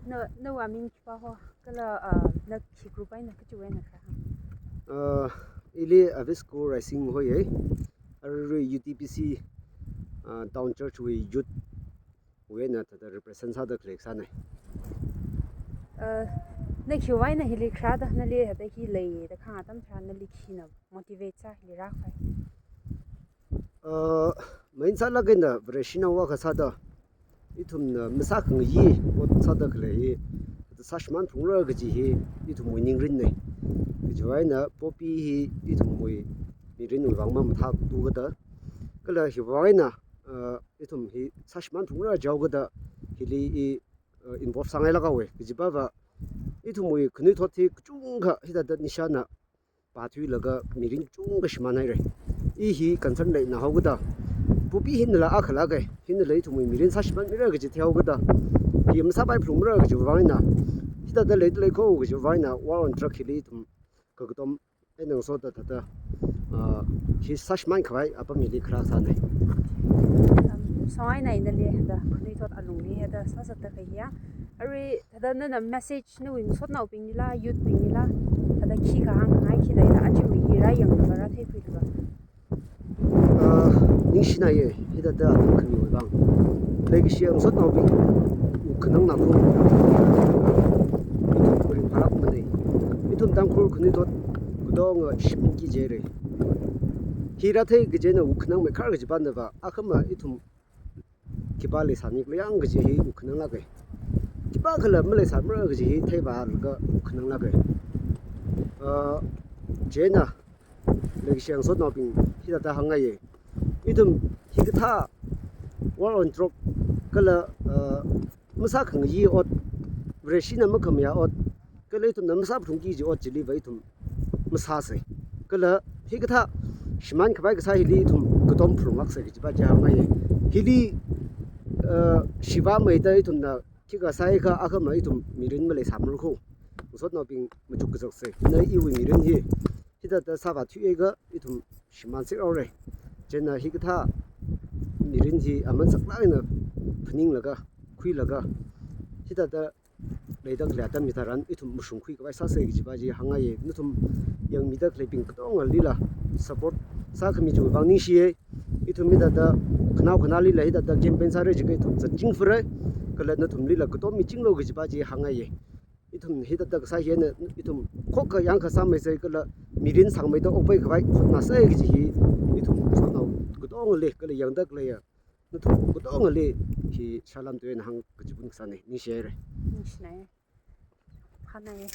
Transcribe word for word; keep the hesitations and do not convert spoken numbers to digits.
Na, nawui aming khipā ho, kala, ah, na khi group eina kachiwui eina kharā? Ah, ili Avisco Rising hoiya. Arui U T B C, ah, Town Church wui youth wui eina thāda represent sāda khalei kasāna. Ah, na khiwui eina hili kharāda, nali hithāda hi leida khangā atam tharan nali khina motivate sā hili rākhavai? Uh, main sālāk eina Vareshina vākasāda, ithumna masākhangayi ot sāda khalei hi, sāshimān phungra kaji hi ithumwui ningrinna. Kajiwui eina poppy hi ithumwui mirinwui vang mamathā tukada, kala hiwui vang eina, uh, ithum hi sāshimān phungra jihaokada, hili i, uh, involve sāngailāk haowa. Kajiva, ithumwui khanuithot hi kachungkha hithāda nishāna pāthuilaga mirin kachungkha shimānhaira. I hi concern leina haokada, poppy hinala akhalāka, hinala ithumwui mirin sāshimānmira kaji theihaokada, hi masāpai phalungra kajiwui vang eina, hithāda leida lei kho kajiwui vang eina, War on Drugs hili ithum kakatom eina ngasoda thāda, ah, hi sāshimānkhavai apam hili kharā sāna. Um, song eina nali hithāda khanuithot alungli hithāda sāzatda khalei hiya. Arui thāda nana message nawui ngasotnaobinglila, youth binglila, thāda khi kahāngngai khi leila, ajawui hi rāyanglaga rātheikhuilaga. Ah, ningshinaya, hithāda atam khamiwui vang. Leikashi ngasotnaobing, wukhanang nakhon, ithum khuiring phalākmana. Ithum Tangkhul khanuithot katonga shimānki jira. Hi rāthei kaji eina wukhanang meikhar kaji pānava, akhama ithum khipā leisāni khala yang kaji hi wukhananglāka. Khipākhala maleisāmara kaji hi theivālaga wukhananglāka. Ah, chieina, leikashi ngasotnaobing hithāda hāngngaiya. Ithum hikathā War on Drugs kala, ah, masākhangayi ot, Vareshina makhamayā ot, kala ithumna masāphalungki kaji ot chiliva ithum masāsa. Kala hikathā shimānkhavai kasā hili ithum katom phalunglāksa kajiva chi hāngngaiya. Hili, uh, shivāmeida ithumna khikha sāhaiakha akhama ithum mirin maleisāmara kho. Ngasotnaobing machuk kazaksa. Na iwui mirin hi hithāda sāvāthuiakha ithum shimānserhaora. Chieina hikathā mirin hi aman saklāk eina phaninglaga, khuilaga, hithāda leida khalei atam hitharan ithum mashungkhuikhavai sāsa kajiva chi hāngngaiya. Nathum yangmida khaleibing katongalila support sākhami chiwui vang ningshiya. Ithum hithāda khanao khanālila hithāda campaign sāra jiakha ithum zatchingphara. Kala nathumlila katom michinglu kajiva chi hāngngaiya. Ithum hithāda kasā hi eina ithum khokkha yangkha sāmeisa kala mirin sangmeida okpaikhavai hotnāsa kaji hi ithum ngasotnao katongali kala yangda khaleiya nathum katongali hi salam tuina hāng kaji pung kasāna, ningshihaira. Ningshinai. Phanai.